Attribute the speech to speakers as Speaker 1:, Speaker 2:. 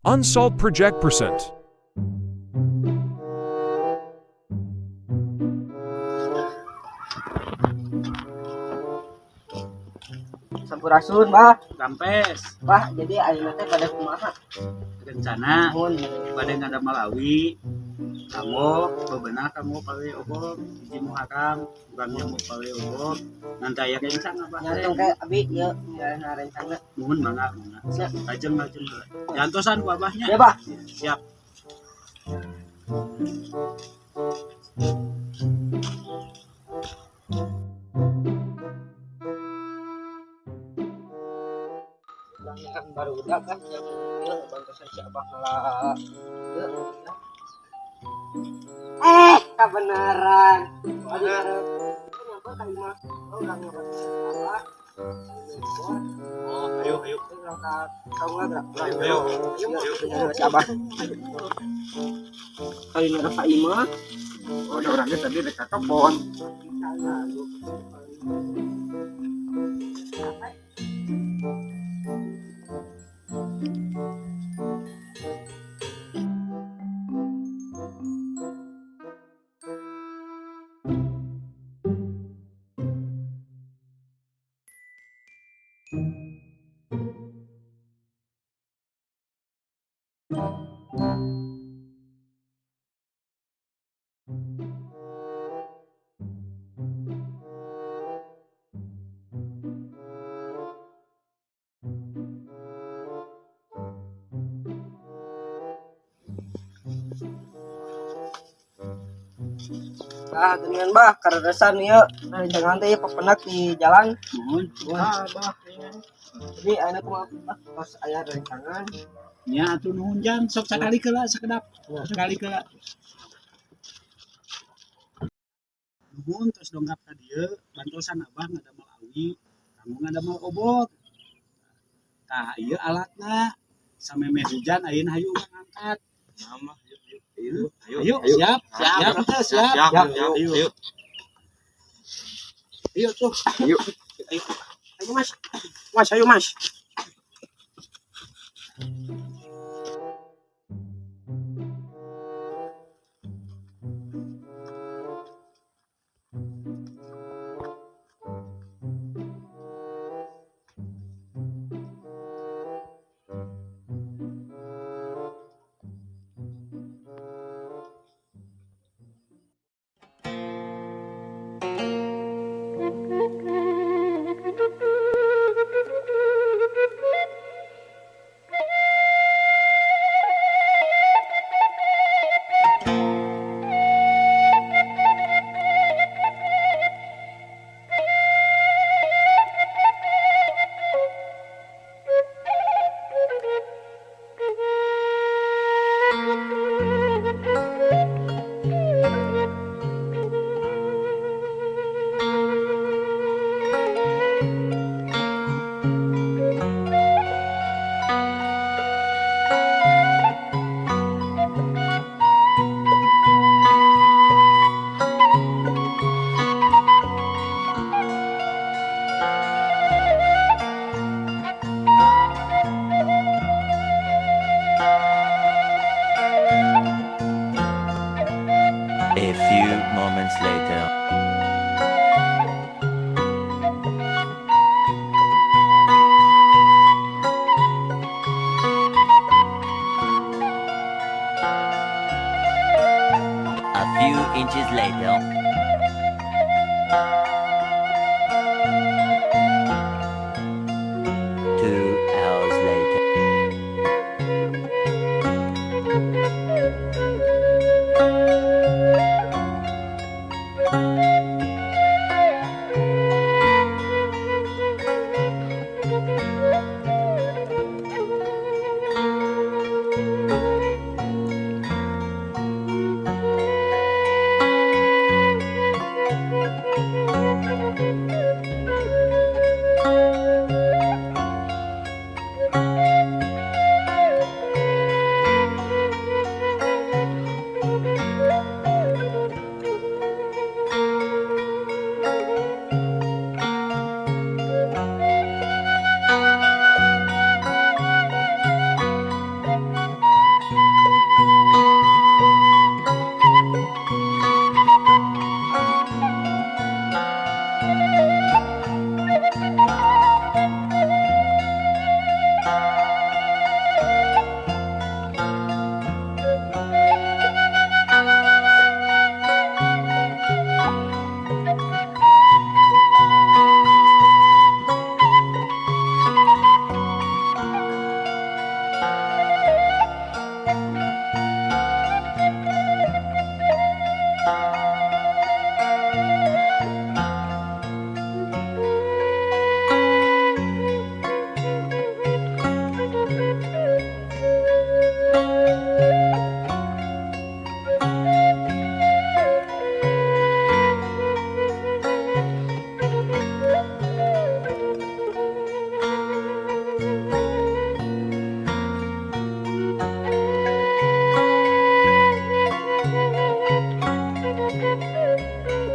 Speaker 1: Unsolved Project Percent.
Speaker 2: Sampurasun, Bah.
Speaker 3: Rampes.
Speaker 2: Bah, jadi ayeuna teh pada kumaha?
Speaker 3: Rencana
Speaker 2: Muhun.
Speaker 3: Bade ngadamel awi kanggo bebenah, kanggo pawe obor hiji Muharram, urang nyambut pawe obor nanti aya rencana, Abah teh.
Speaker 2: Nyantong kayak abi ieu ngarana rencana.
Speaker 3: Muhun, mangga mangga.
Speaker 2: Siap.
Speaker 3: Lajeng lajeng heula. Diantosan ku abahnya.
Speaker 2: Ya, Bah.
Speaker 3: Siap.
Speaker 2: Kan barudak kan yang ieu bantosan si Abah ngala ieu. Eh, kebenaran. Aduh, nyampe ka imah. Oh, urang nyoba Abah.
Speaker 3: Oh, ayo ayo.
Speaker 2: Urang ka saung lah, gerak.
Speaker 3: Ayo, ayo.
Speaker 2: Ayo, si Abah. Kali ini ka imah.
Speaker 4: Oh, ada orangnya tadi dekat kebon.
Speaker 2: Ah, dengan bah, kareresan ieu rencangan teh ieu pepenak di jalan.
Speaker 3: Muhun.
Speaker 2: Wah, bah. Jadi ayeuna kumaha, bah, tos aya rencangan.
Speaker 3: Nya atuh nuhun jan, sok sakali heula sakedap. Sakali heula. Nuhun tos dongkap ka dieu, bantosan abah ngadamel awi kanggo ngadamel obor. Tah, ieu alatna, samemeh hujan ayeuna hayu urang angkat.
Speaker 4: Nama,
Speaker 3: Ayo,
Speaker 4: ayo,
Speaker 3: ayo, siap,
Speaker 4: Siap.
Speaker 3: siap, siap, siap.
Speaker 4: Siap,
Speaker 2: Siap.
Speaker 4: ayo, ayo.
Speaker 3: Ayo tuh.
Speaker 4: Ayo.
Speaker 3: Ayo.
Speaker 2: Ayo, Mas. Mas, ayo, Mas.
Speaker 5: A few moments later. A few inches later. 2 hours later. Later.